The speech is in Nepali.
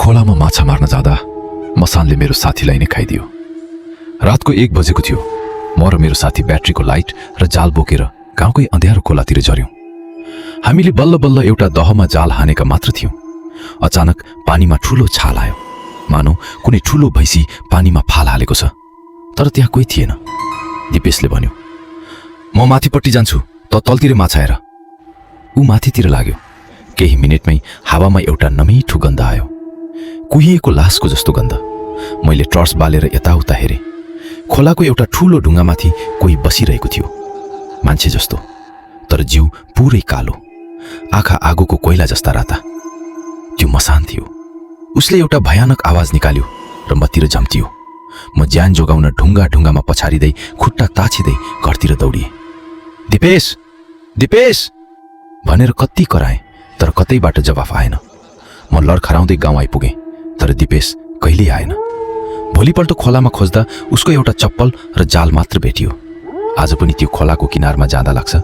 खोलामा माछा मार्न जाँदा मसानले मेरो साथीलाई नै खाइदियो। रातको 1 बजेको थियो। म र मेरो साथी ब्याट्रीको लाइट र जाल बोकेर गाउँकै अँध्यारो खोलातिर झर्यौं। हामीले बल्ल बल्ल एउटा दहमा जाल हानेका मात्र थियौं। अचानक पानीमा ठूलो छाल आयो, मानौ कुनै ठूलो भैँसी पानीमा फाल हालेको छ। तर त्यहाँ कोही थिएन। दिपेशले भन्यो, म माथिपट्टि जान्छु, त तलतिर माछा हेर। ऊ माथितिर लाग्यो। केही मिनेटमै हावामा एउटा नमिठो गन्ध आयो, कुहिएको लासको जस्तो गन्ध। मैले टर्च बालेर यताउता हेरेँ। खोलाको एउटा ठूलो ढुङ्गामाथि कोही बसिरहेको थियो, मान्छे जस्तो, तर जिउ पुरै कालो, आँखा आगोको कोइला जस्ता राता। त्यो मसान थियो। उसले एउटा भयानक आवाज निकाल्यो र मतिर झम्टियो। म ज्यान जोगाउन ढुङ्गा ढुङ्गामा पछारिँदै खुट्टा ताछिँदै घरतिर दौडिएँ। दिपेश, दिपेश भनेर कति कराएँ, तर कतैबाट जवाफ आएन। म लडखराउँदै गाउँ आइपुगेँ, तर दिपेश कहिल्यै आएन। भोलिपल्ट खोलामा खोज्दा उसको एउटा चप्पल र जाल मात्र भेटियो। आज पनि त्यो खोलाको किनारमा जाँदा लाग्छ